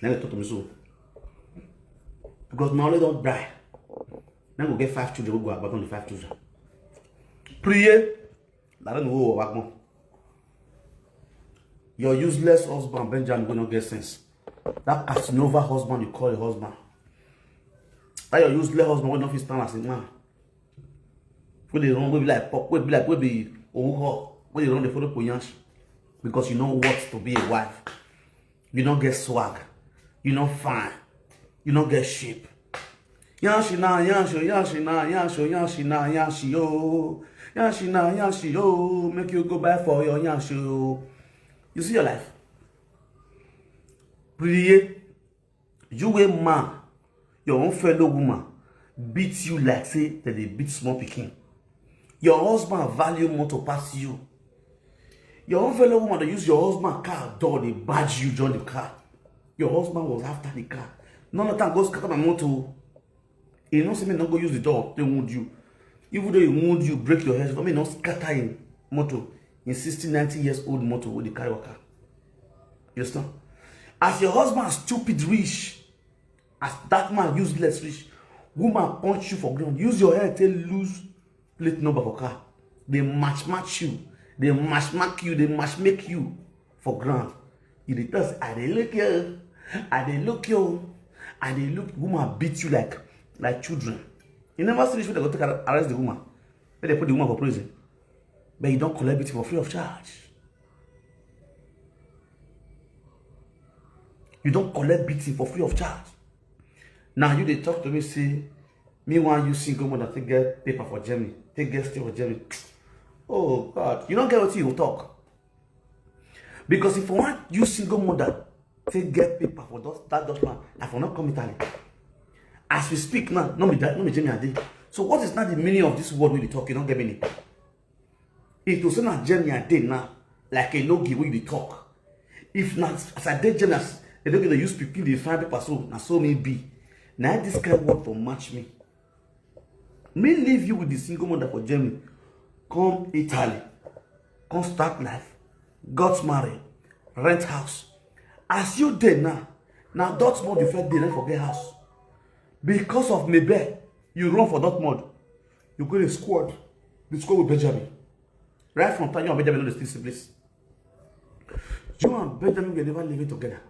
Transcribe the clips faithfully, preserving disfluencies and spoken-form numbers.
Then they talk to me so. Because my only don't die. Then go get five children, we go abandon the five children. Priye, na then we go back. Your useless husband, Benjamin, will not get sense. That Casanova husband you call your husband. That your useless husband will not fit stand as a man. Wey dey run, wey be like pop, wey be like, wey be owo, wey dey run dey follow poyansh, because you no worth to be a wife. You no get swag. You no fine. You no get shape. Yansh na yansh o, yansh na yansh o, yansh na yansh o. Yansh na yansh o, make you go buy for your yansh o. You see your life? Priye, you wey man, your own fellow woman beat you like say dem dey beat small pikin. Your husband value motor pass you. Your own fellow woman dey use your husband car door dey badge you join the car. Your husband was after the car. None of time go scatter my motor o. You know say me no go use the door take wound you. Even though he wound you, break your head, but me no scatter him motor. In sixty, ninety years old motor wey dey carry waka. You understand? As your husband stupid reach, as that man useless reach, woman punch you for ground. Use your head take lose plate number for car. They match match you. They match mark you. They match make you for ground. You dey tell say, "I dey look you. I dey look you. I dey look." Woman beat you like, like children. You never see this wey dem go take arrest the woman. When they put the woman for prison. But you don collect beating for free of charge. You don collect beating for free of charge. Now you dey talk to me say, me wan use single mother take get paper for Germany, take get stay for Germany. Oh God, you no get wetin you talk. Because if I wan use single mother take get paper for that, that Dutchman, I for not come Italy. As we speak now, no be that, no be Germany I dey. So what is now the meaning of this word wey you dey talk? You no get meaning. If to say na Germany I dey now, like Enogie wey you dey talk. If na as I dey Germany, as Enogie dey use pikin dey find paper, so na so me be. Na this kind word for match me. Me leave you with the single mother for Germany, come Italy, come start life, got married, rent house. As you dey now, na Dortmund you first dey, then forget house. Because of Mabel, you run for Dortmund. You go dey squad, dey squad with Benjamin. Right from time you and Benjamin no dey stay same place. You and Benjamin were never living together.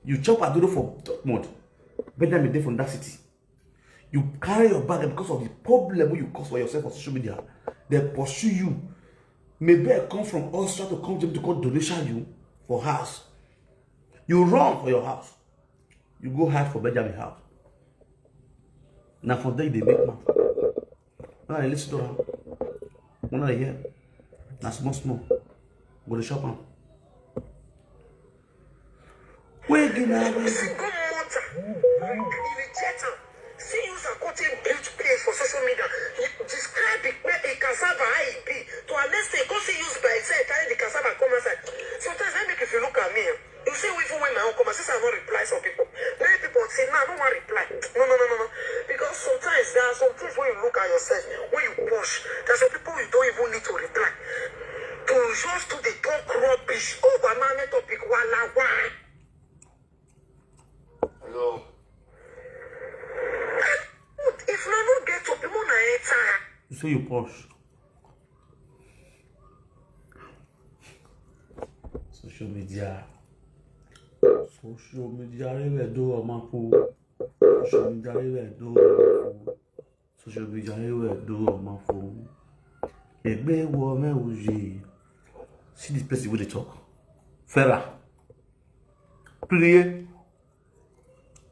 You chop adodo for Dortmund. Benjamin dey from that city. You carry your bag, and because of the problem wey you cause for yourself on social media, they pursue you. Mabel come from Austria to come Germany to come donation you for house. You run for your house. You go hide for Benjamin house. Na for there you dey make mouth. When I listen to am, when I hear, na small small go dey chop am. Wey gina wey. Single mother, you reject am. See use am come take build page for social media. You describe it, where a cassava how e be. To an extent, come see use by itself carry the cassava come outside. Sometimes I make if you look at me, eh, you see even when my own come, I say I no reply some people. Many people say, "No, I no wan reply." No, no, no, no, no. Because sometimes there are some things when you look at yourself, when you push, there are some people you don't even need to reply. To just to dey talk rubbish. Oh, but man, topic wala wa. Hello. If una no get topic, una enter. You say you push. Social media. Social media, everywhere do a map. Social media, everywhere do a map. Social media, everywhere do a map. Egbe wo me uji. See this person wey dey talk. Farah. Priye.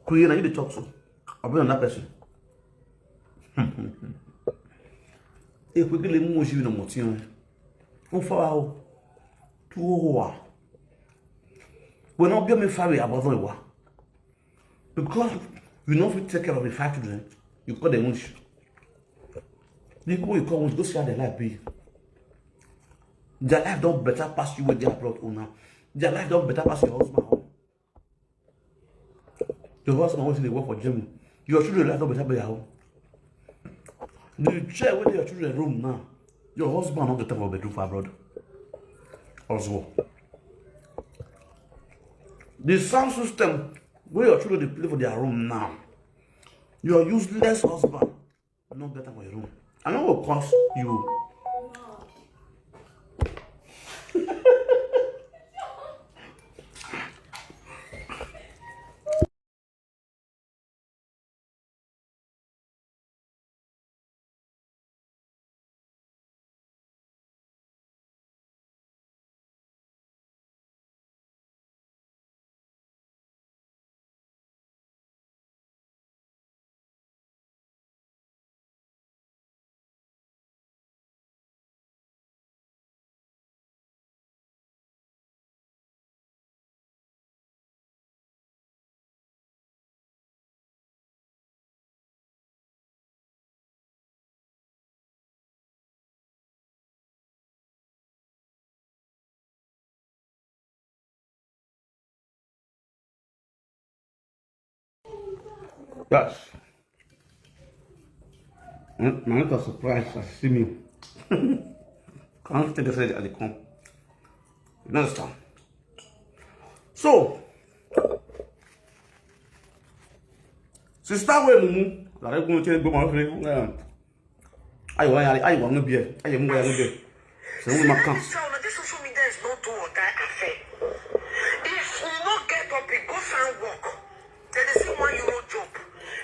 Priye, na you dey talk so. I be another person. If we get more you know what you know. Who far out? Two hoa. When I be me far away about the wa. Because you no fit take care of the five children, you call them wish. The people you call wish, go see how their life be. Their life don better pass you wey dey abroad own now. Their life don better pass your husband own. Your husband wey still dey work for Germany. Your children life don better pass your own. The chair wey dey your children room now, your husband no get time for bedroom for abroad. Oswald. The sound system where your children dey play for their room now. Your useless husband no get am for your room. I no go curse you. Yes. Hmm, my little surprise as see me. Can't take this at the come. You understand? So, sister wey mumu, like we take go my friend. Ayiwa, ayiwa, ayiwa, no beer. Ayiwa, no beer. So we ma come. This social media is not do or die affair. If you no get topic, go find work. Then they see one euro job.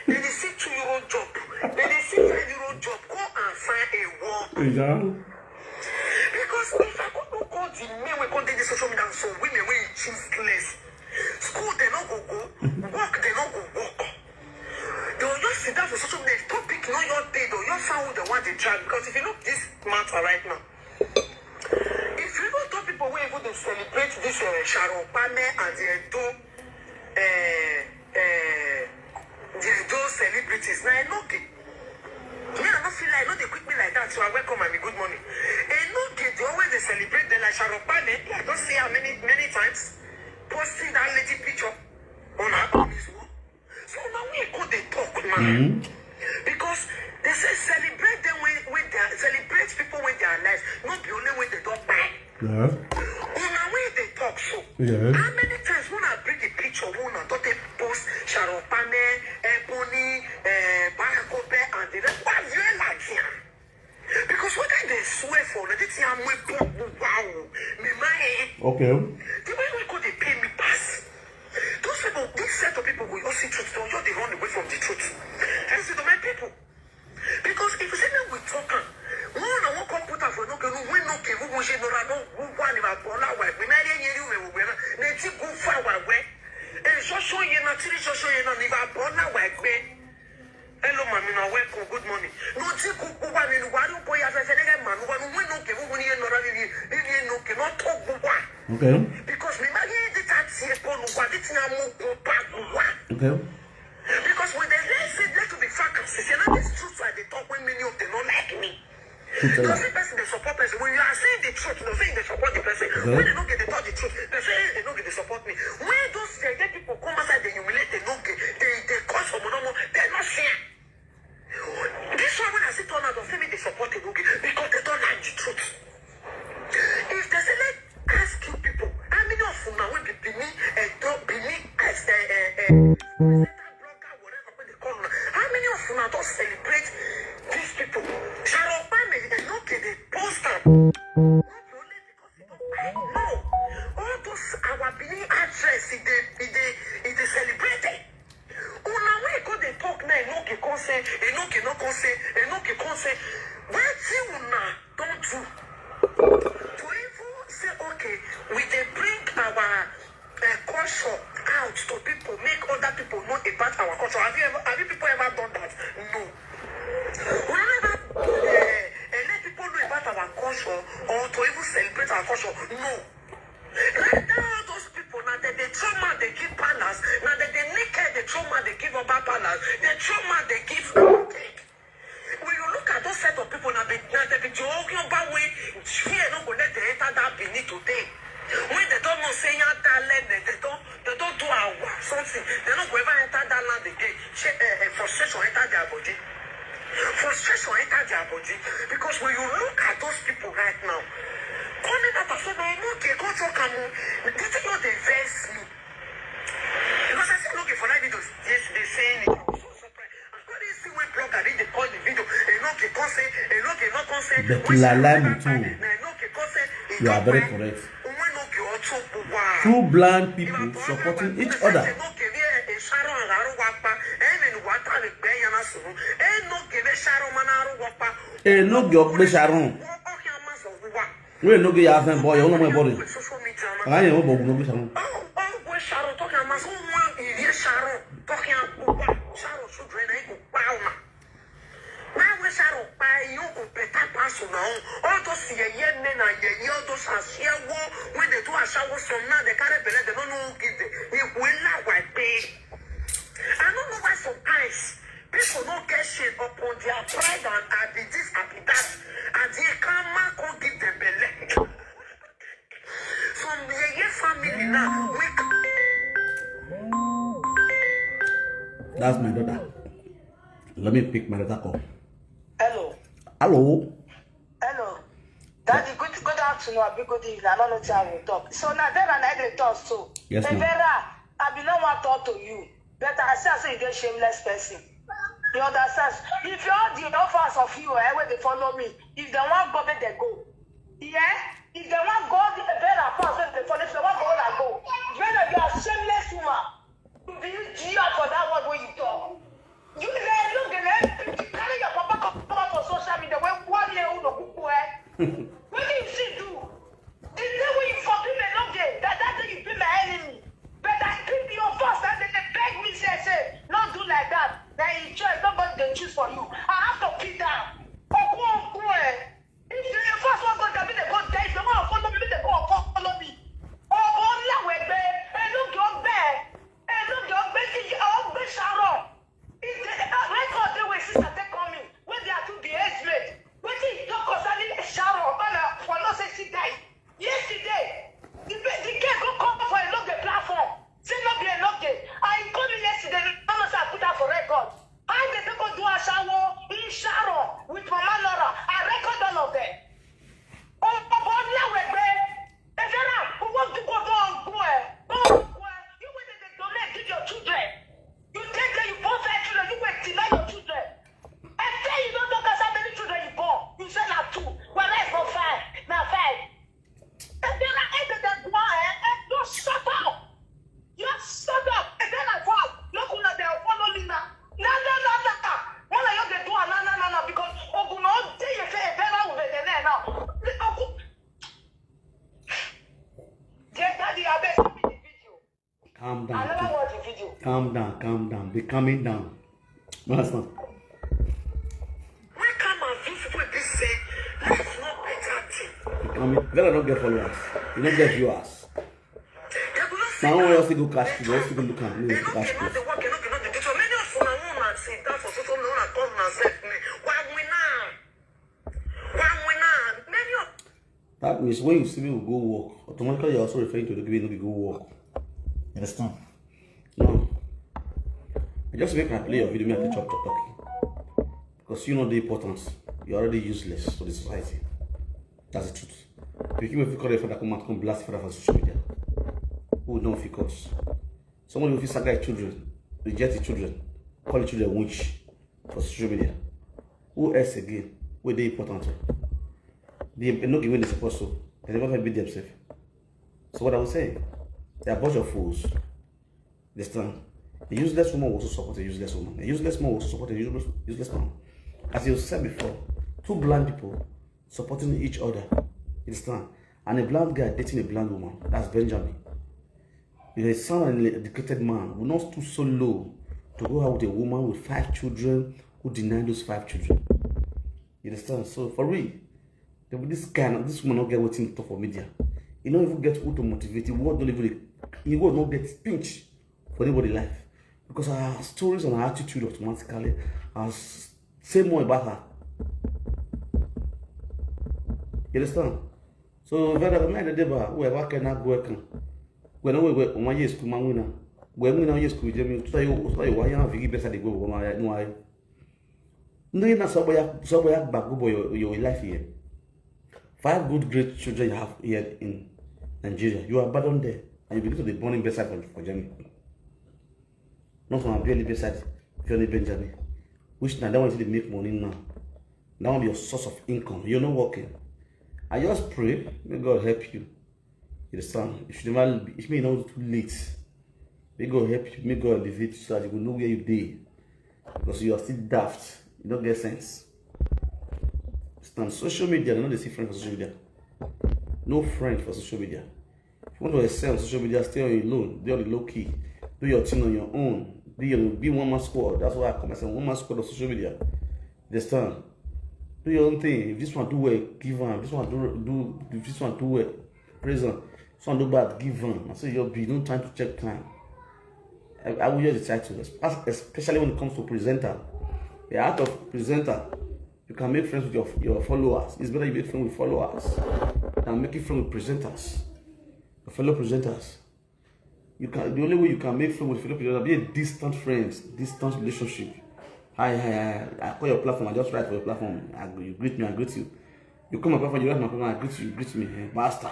Then they see two euro job. Then they see five euro job. Go and find a work. Yeah. Because if I go, go, go the men wey come dey the social media, so women wey useless. School they no go go, work they no go work. They will just sit down for social media. Topic no your day. They will just find who they want to drag. Because if you look this matter right now, if you go to people wey even dey celebrate this uh, Sharon Pame and the Edo, uh, uh, the Edo celebrities, na Enoge. Me, I no feel like, no dey quick me like that, so I welcome and good morning. Enoge, they always dey celebrate them like Sharon Pame. I don't see how many, many times posting that lady picture on her, on his wall. So now we go dey talk now. Because they say celebrate them when, when they are, celebrate people when they are alive. Not the only when they don't buy. Yeah. Una wey dey talk so. Yeah. How many times when I bring the picture, when I don't take post Sharon Pame, Ebony, uh, Barakope, and the rest? Why you like here? Because what I dey swear for, na this thing I'm with wow, me my. Okay. The way we go dey pay me pass. Those people, this set of people will all see truth. Don't you they run away from the truth. And see to my people. Because if you say no, we talk am. One na one come put am for no ke no we no ke we we no ra no we wa ni ma bola wa we na ye ye we we na na ti go fa wa we. E so so ye na ti so so ye na ni ma bola wa we. Hello, mami, na welcome. Good morning. No ti go go wa ni wa no ko ya fe fe le ma no wa no we no ke we ni ye no ra ni ni ni no ke no to go wa. Okay. Because mi ma ye de ta ti e ko no wa de ti na mo go pa go wa. Okay. Because when they let say let to be frank and sincere, now this truth I dey talk when many of them don't like me. Does the person they support person? When you are saying the truth, no say they support the person. When they don't get to talk the truth, they say they don't get to support me. When those Zege people come outside, they humiliate, they don't get, they they cause some no more, they're not share. This one when I sit on out, say me they support the Nuge because they don't like the truth. If they say let ask you people, how many of una wey be Benin, Edo, Benin, eh, eh, eh, eh, blogger, whatever wey they call una, how many of una don celebrate these people? Sharon Pame, they no get the post am. No be only because he don buy, no. All those our Benin actress, he dey, he dey, he dey celebrate it. Una wey go dey talk now, Enoke come say, Enoke no come say, Enoke come say, wetin una don do to even say, okay, we dey bring our uh, culture out to people, make other people know about our culture? Have you ever, have you people ever done that? No. We never uh, uh, let people know about our culture or to even celebrate our culture. No. Right now, all those people now, they, they trauma, they give palace. Now they, they naked, they trauma, they give Oba palace. They trauma, they give everything. When you look at those set of people now, they, now they be joking about way fear no go let them enter that Benin today. When they don't know say ya that land, they don't, they don't do our something. They no go ever enter that land again. Shey, eh, eh, frustration enter their body. Frustration enter their body because when you look at those people right now, coming out and say, "Man, no, they go talk am o." The thing no dey vex me. Becky Lalai Mutu, you are very correct. Two blind people supporting each other. Enoge Ogbe Sharon. Wey no get your friend boy, you know my body. I ain't no body, no Sharon. Why we Sharon buy you go better pass una own? All those yeye men and yeye, all those ashawo wey dey do ashawo, some now dey carry belle, dem no know who give dem. If we laugh like pay, I no know why sometimes people no get shame upon their pride and I be this, I be that, and the karma come give dem belle. Some yeye family now, we. That's my daughter. Let me pick my daughter call. Hello. Hello. Hello. Daddy, good, good afternoon, abi good evening. I don't know how we talk. So now, Vera and I dey talk so. Yes, ma'am. Vera, I be no wan talk to you. But I see say you dey shameless person. You understand? If you all the offers of you, eh, wey dey follow me, if dem wan go, make dem go. Yeah? If dem wan go, the Vera fans wey dey follow, if dem wan go, una go. Vera, you are shameless woman. You be idiot for that word wey you talk. You dey look the name, you carry your papa come out for social media wey one year old no kuku, eh? Wetin you see do? The day wey you for be my no dey, that, that day you be my enemy. But I keep your first and they beg me, say, say, not do like that. Now you choose, nobody dey choose for you. I have to pee down. Oku, oku, eh. If you first wan go there, make dem go there. If dem wan follow me, make dem go follow me. Obo ńlá wẹ̀gbẹ́, ẹ ló jọ bẹ́ẹ̀, ẹ ló jọ gbé sí ọgbẹ́ Sharon. If the, uh, record dey wey sister take come in, wey they are two be age mate, wetin he talk concerning Sharon, man, uh, for no say she die. Yesterday, the, the girl go come for Enoge platform. Say no be Enoge. I come in yesterday, no know say I put that for record. How they take go do ashawo in Sharon with Mama Laura? I record all of them. Obo ńlá wẹ̀gbẹ́, Evera, who want to go, go and go, eh? Go and go, eh? You wey dey donate, give your children. You take care, you born five children, you wey deny your children. I tell you, don't talk as how many children you born. You say na two, whereas not five, na five. Evera, eh, dey, dey go, eh? Eh, just shut up. Just shut up. Evera, fuck. Look una dey follow me now. Na, na, na, na. When I just dey do am, na, na, na, na, because ogun no dey, you say Evera will be the name now. Ogun. Dear daddy, abeg, send me the video. Calm down. I never watch the video. Calm down, calm down. Be calming down. Understand? Why come and those people be say, let's not better thing? Be calming. Vera don't get followers. You don't get viewers. They will not say, now, when you still go cash, you still go look at me, they no cash dey, not dey work, they no dey, not dey do. So many of una, una sit down for social media, una come, una set me. Why we now? Why we now? Many of That means when you see people go work, automatically you're also referring to the people who go work. You understand? No. I just make I play your video, me I take chop, chop talking. Because you know the importance. You're already useless to the society. That's the truth. If you keep a record for that, come out, come blast for that for social media. Who don't fit cause? Somebody who fit saga children, reject the children, call the children witch for social media. Who else again? Where they important to? They no give when they supposed to. They never can beat themselves. So what I would say, they're a bunch of fools. Understand? A useless woman will also support a useless woman. A useless man will also support a useless, useless man. As you said before, two blind people supporting each other. You understand? And a blind guy dating a blind woman. That's Benjamin. If a son and an educated man will not stoop so low to go out with a woman with five children who deny those five children. You understand? So for real, the- this guy, this woman not get wetin to talk for media. He not even get who to motivate. He word not even, he word not get pinch for anybody life. Because her stories and her attitude automatically, I'll s- say more about her. You understand? So Vera, me the deba, whoever can not go can. When we were on my yes, come on, winner. When we now yes, could Jimmy, to you, to you, why you have to give better the go, why, no, I. No, you're not somebody, somebody back go your, your life here. Five good, great children you have here in Nigeria. You abandon there, and you begin to be burning bedside for, for Jimmy. Not from barely bedside, Johnny Benjamin. Which now that one is the make money now. That one be your source of income. You're not working. I just pray, may God help you. You understand? If you never, if me not too late, may God help you. May God elevate you so that you will know where you dey. Because you are still daft. You don't get sense. Understand? Social media, you know they see friends for social media. No friend for social media. If you want to excel on social media, stay on your own. Be on the low key. Do your thing on your own. Be your be one man squad. That's why I call myself one man squad on social media. You understand? Do your own thing. If this one do well, give am. This one do do. If this one do well, praise am. This one do bad, give am. I say your be no time to check time. I, I will use the title, es- especially when it comes to presenter. The art of presenter. You can make friends with your, your followers. It's better you make friends with followers than making friends with presenters. Your fellow presenters. You can the only way you can make friends with fellow presenters be a distant friends, distant relationship. Hi, hi, hi. I call your platform. I just write for your platform. I, you greet me. I greet you. You come my platform. You write my platform. I greet you. You greet me. Eh, basta.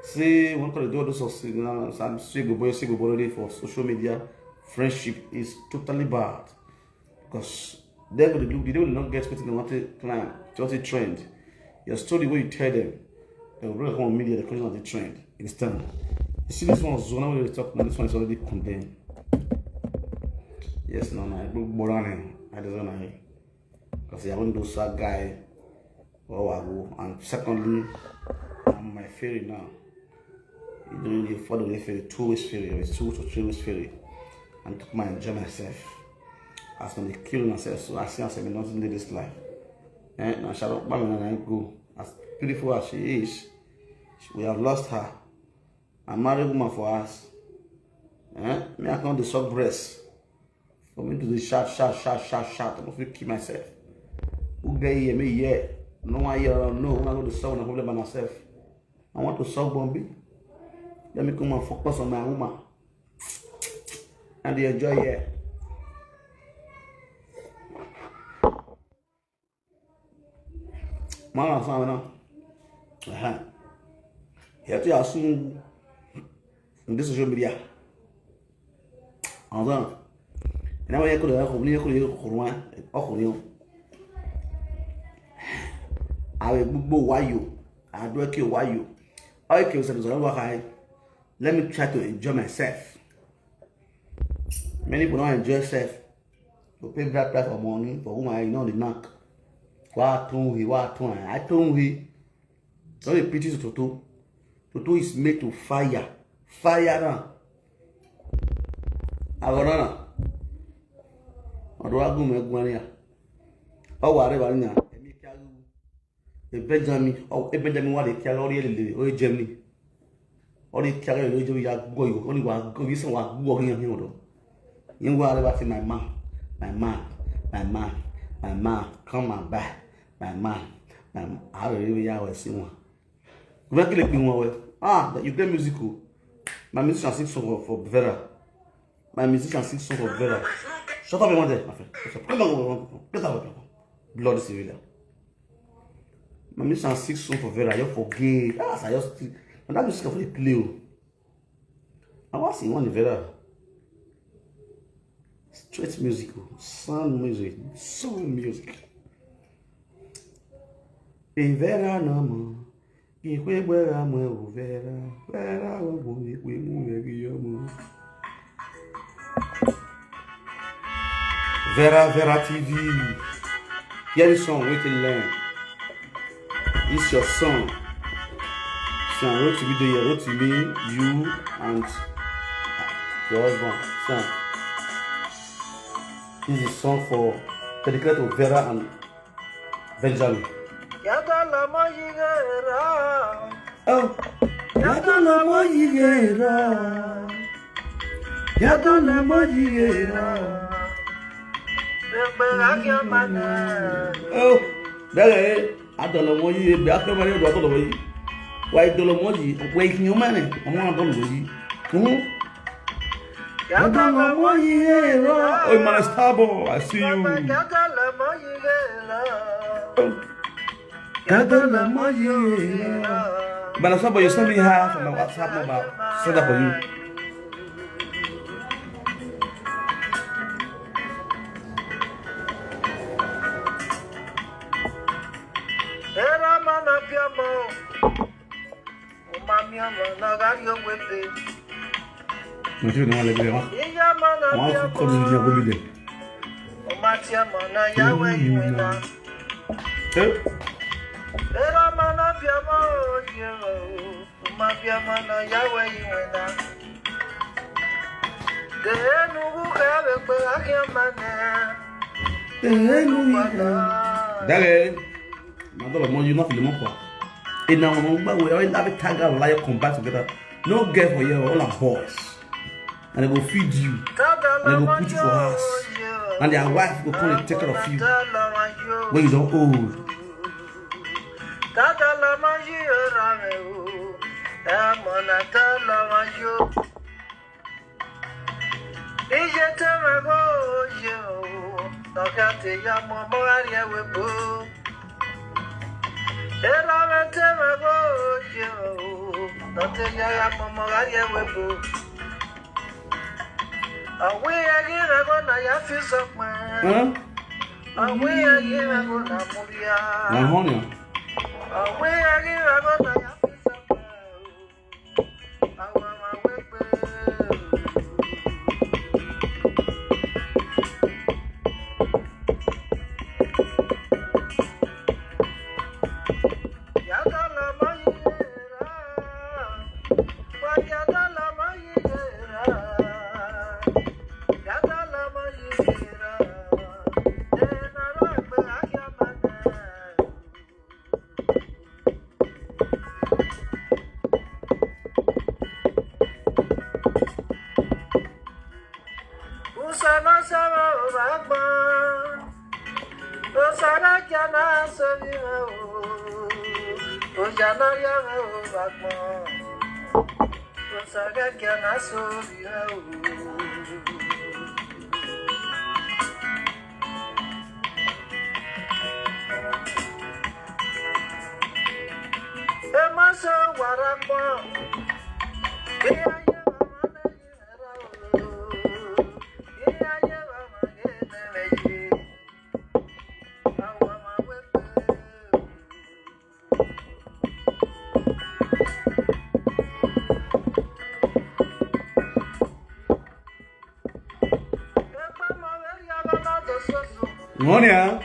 See, one call the door. Those of you know, some single boy, single boy already for social media. Friendship is totally bad because they go dey look the day wey dem no get wetin dem wan take climb, dem wan take trend. Your story wey you tell dem, dem go bring am come on media, dey call am the trend. You understand? You see this one, Zona, wey dey talk now, this one is already condemned. Yes, no, no, I don't bother him. I don't know. Because I want those sad guy. Oh, I go. And secondly, I'm my ferry now. You don't need four way ferry, two ways ferry, or it's two to three ways ferry. And to come and enjoy myself. As I'm killing myself, so I see myself in nothing in this life. Eh, now Charlotte Bamina and I go. As beautiful as she is, she- we have lost her. A married woman for us. Eh? Me, I can't dey suck breast. For me to dey shout, shout, shout, shout, shout, I go fit kill myself. Who get here? Me here. No one here. No one go to solve the problem by myself. I want to solve Bombi. Let me come and focus on my woman. And they enjoy here. Mara sama na. Aha. Ya ti asun in this social media. Àwọn ẹ̀ náà wọ́n yẹ kó lè ọkùnrin yẹ kó lè ọkùnrin wá ọkùnrin o. Àwọn gbogbo wáyò, àdúrà kí o wáyò. Ọ̀rẹ́ kí o sẹ̀dọ̀ sọ̀rọ̀ wá ká ẹ̀. Let me try to enjoy myself. Many people don't enjoy self. You pay bride price for money for woman, you know the knack. Wá tún he, wá tún he, I tún he. Don't dey pity Toto. Toto is made to fire. Fire na. Agora na. Ọdọ wa gùn mẹ́gun ẹni à. Ọwọ́ àrẹ wà nínú ẹ̀mí kí a rú. E Benjamin, oh, e Benjamin wa de kí a lọ rí èlé, ó jẹ mi. Ó ní kí a lọ rí jẹ ya gbọ́ yìí, ó ní wà gbọ́ yìí sàn wà gbọ́ yìí yẹn ọ̀dọ̀. Yín wá rẹ bá ti my man, my man, my man, my man, come and buy, my man, my man. Àárọ̀ yìí yà wẹ̀ sí wọn. Ìwé kí lè pè wọn wẹ̀? Ah, you play music o. My musician sing song for, for Vera. My musician sing song for Vera. Shut up, your mother, my friend. Shut up. Come on, come on, come on. Get out of here. Bloody civilian. My musician sing song for Vera. You forget. Ah, I just and that music for the play. I was in one Vera. Straight music, o. Sound music, sound music. Hey, Vera no more. Ikwe gbera mwe o Vera. Vera o bo ikwe mu eri yo mo. Vera Vera T V. Hear the song, wait and learn. It's your song. Sam, wrote to be there, wrote to me, you and your husband, Sam. This is a song for dedicated to Vera and Benjamin. Yàtọ̀ lọ́mọ yìí rẹ̀ rà. Oh, yàtọ̀ lọ́mọ yìí rẹ̀ rà. Yàtọ̀ lọ́mọ yìí rẹ̀ rà. Pẹ̀pẹ̀ rákì ọmọ náà. Oh, bẹ́ẹ̀ adọ̀lọ́mọ yìí ebe akẹ́mọ̀rẹ́ ìlú adọ̀lọ́mọ yìí. Wà ìdọ̀lọ́mọ yìí, wà ìkìyàn mẹ́rin, ọmọ adọ̀lọ́mọ yìí. Hmm? Yàtọ̀ lọ́mọ yìí rẹ̀ rà. Oh, my star boy, I see you. Yàtọ̀ lọ́mọ yìí rẹ̀ rà. Oh. Yàtọ̀ lọ́mọ yìí rẹ̀ rà. But I saw, but you send me half on my WhatsApp number. Send that for you. Machine no wan let me. I want to cut this video go be there. Eh? Dale. Madolo mo you not feel mo kwa. Ina mo ngba we o la be taga la you come back together. No girl for you, all are boys. And they go feed you. And they go put you for house. And their wife go come and take care of you when you don't old. Tata la ma yi ra me o. E mo na ta la ma yo. Ije te me go ye o. No ka te ya mo mo ari e we bo. Era me te me go ye o. No te ya ya mo mo ari e we bo. Awi agi me go na ya fi so pe. Huh? Awi agi me go na mo ya. Na honey. Awi agi me go na ya fi so pe. Usana sama obagba. Usana kiana sobi o. Ujana ya obagba. Usana kiana sobi o. Ema so waragba. Ngonia.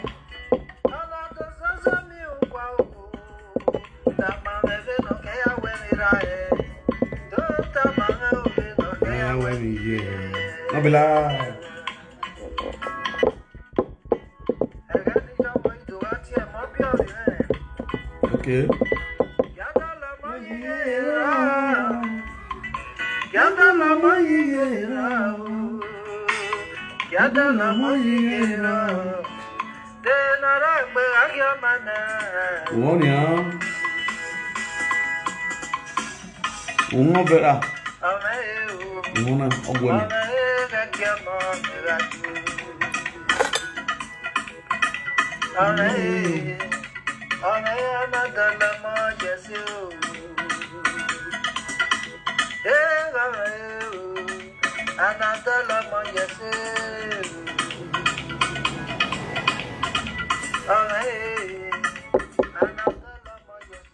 Aya we mi ye. No be lie. Okay. Ngonia. Uno vera. Uno ogwani.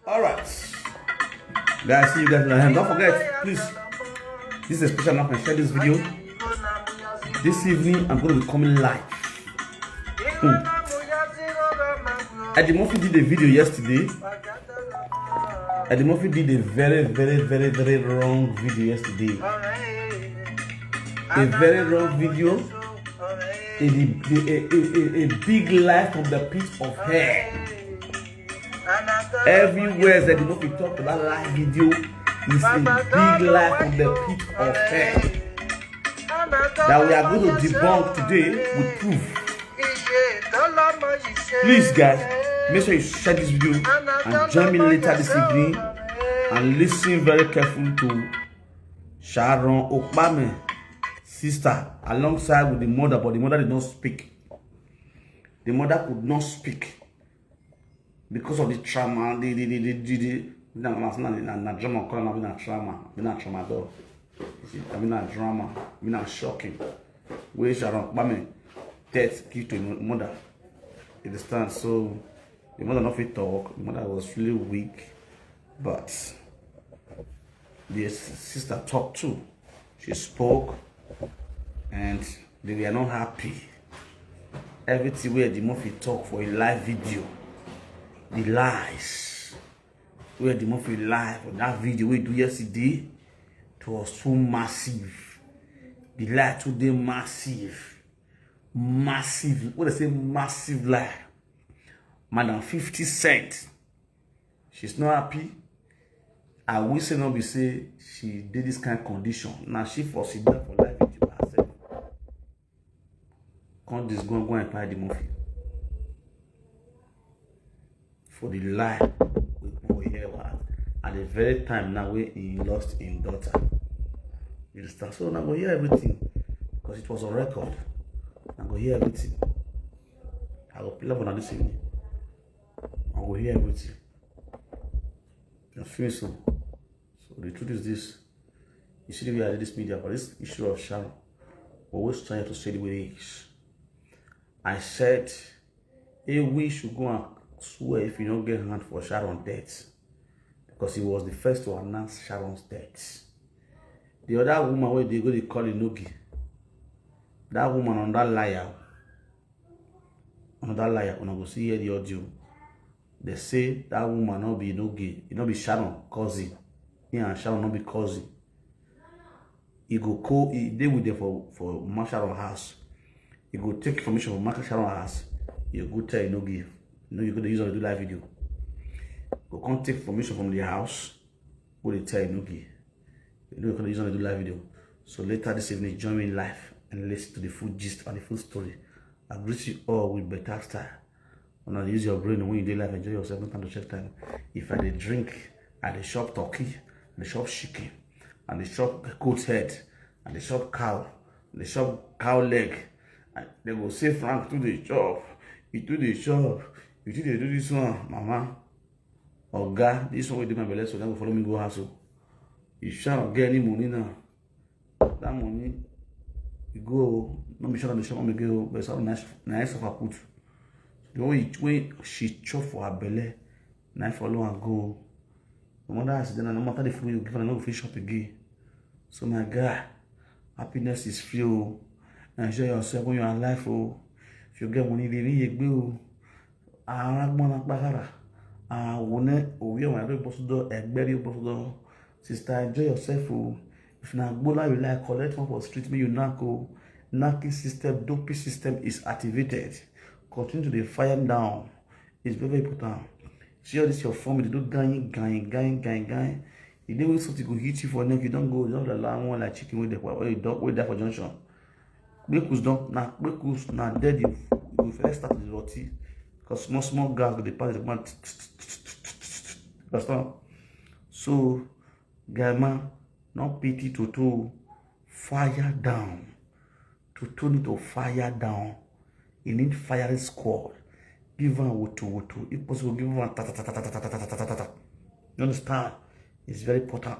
All right. Guys, see you guys in the hand. Don't forget, please. This is a special announcement. Share this video. This evening, I'm going to be coming live. Hmm. Eddie Murphy did a video yesterday. Eddie Murphy did a very, very, very, very wrong video yesterday. A very wrong video. A, a, a, a, a big lie from the pit of hell. Everywhere that you know we talk about live video is a big lie from the pit of hell that we are going to debunk today with proof. Please, guys, make sure you share this video and join me later this evening and listen very carefully to Sharon Okpame sister alongside with the mother, but the mother did not speak. The mother could not speak because of the trauma. The the the the, the, the na, na, na, na, na drama, call am na trauma, na trauma though. You see, I mean na drama, I mean na shocking. Where Sharon Okpame death give to him mother. You understand? So the mother not fit talk. The mother was really weak, but The sister talked too. She spoke, and they were not happy. Everything where the movie talk for a live video, the lies where the movie live on that video we do yesterday, it was too massive. The lie today massive, massive. What I say, massive lie. Madam fifty Cent, she's not happy. I will say not be say she did this kind of condition. Now she for sit down for live video by herself. Come this go and go and apply the movie for the lie we put for here wa-, at the very time now where he lost his daughter. You understand? So now go hear everything because it was on record. Now go hear everything. I go play for this evening. I go hear everything. You feel so? So the truth is this. You see the way I did this media for this issue of Sharon. Always trying to say the way it is. I said, hey, we should go and swear if you don't get hand for Sharon death. Because he was the first to announce Sharon's death. The other woman where they go, they call Inogi. That woman on that liar. Another liar, when I go see here the audio. They say that woman not be Inogi, it not be Sharon cousin. He and Sharon not be cousin. He go call, he dey with them for, for Mama Sharon house. He go take information from Mama Sharon house. You go tell Inogi. You know you go to use on the live video. Go come take information from the house. Go dey tell Inogi. You know you can use on the live video. So later this evening, join me live and listen to the full gist and the full story. I greet you all with better style. When I use your brain when you dey live, enjoy yourself, no time to check time. If I dey drink, I dey shop turkey, I dey shop chicken, I dey shop goat head, I dey shop cow, I dey shop cow leg. I, they go say Frank too dey chop, he too dey chop, you too dey do this one, mama. Oga, this one wey dey my belle so, dem go follow me go house o. If Sharon get any money now, that money, you go, no be Sharon dey shop am again o, but Sharon na, na suffer put. The one wey, wey she chop for her belle, na follow am go. No matter as e dey, no matter the food you give am, no go fit shop again. So my guy, happiness is free o. Enjoy yourself when you are alive o. If you get money, dey rí yegbe o. Ara gbọ́n na pàkàrà. Àwọn ní òwe ọ̀hún àgbẹ̀ bọ́ sọ́dọ̀ ẹgbẹ́ rí bọ́ sọ́dọ̀. Sister, enjoy yourself o. If na gbola you like, collect one for street, make you knack o. Knacking system, doping system is activated. Continue to dey fire down. It's very, very important. See all this your form, they do gang, gang, gang, gang, gang. You dey with something go hit you for neck, you don't go, you don't allow one like chicken with the, with the dog, with that for junction. Kpekus don, na kpekus na dead you, you first start the roti. Because small, small gas go dey pass the command. Understand? So, guy man, no pity Toto, fire down. Toto need to fire down. He need firing squad. Give am woto woto. If possible, give am ta ta ta ta ta ta ta ta ta ta. You understand? It's very important.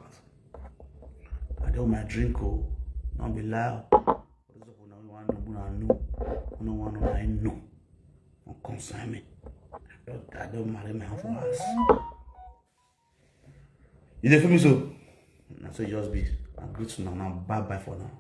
I don my drink o. No be lie. What is up? Una wan know, una know. Una wan know, I know. No concern me. I don, I don marry my own for house. You dey feel me so? Na so e just be. I greet una, una bye bye for now.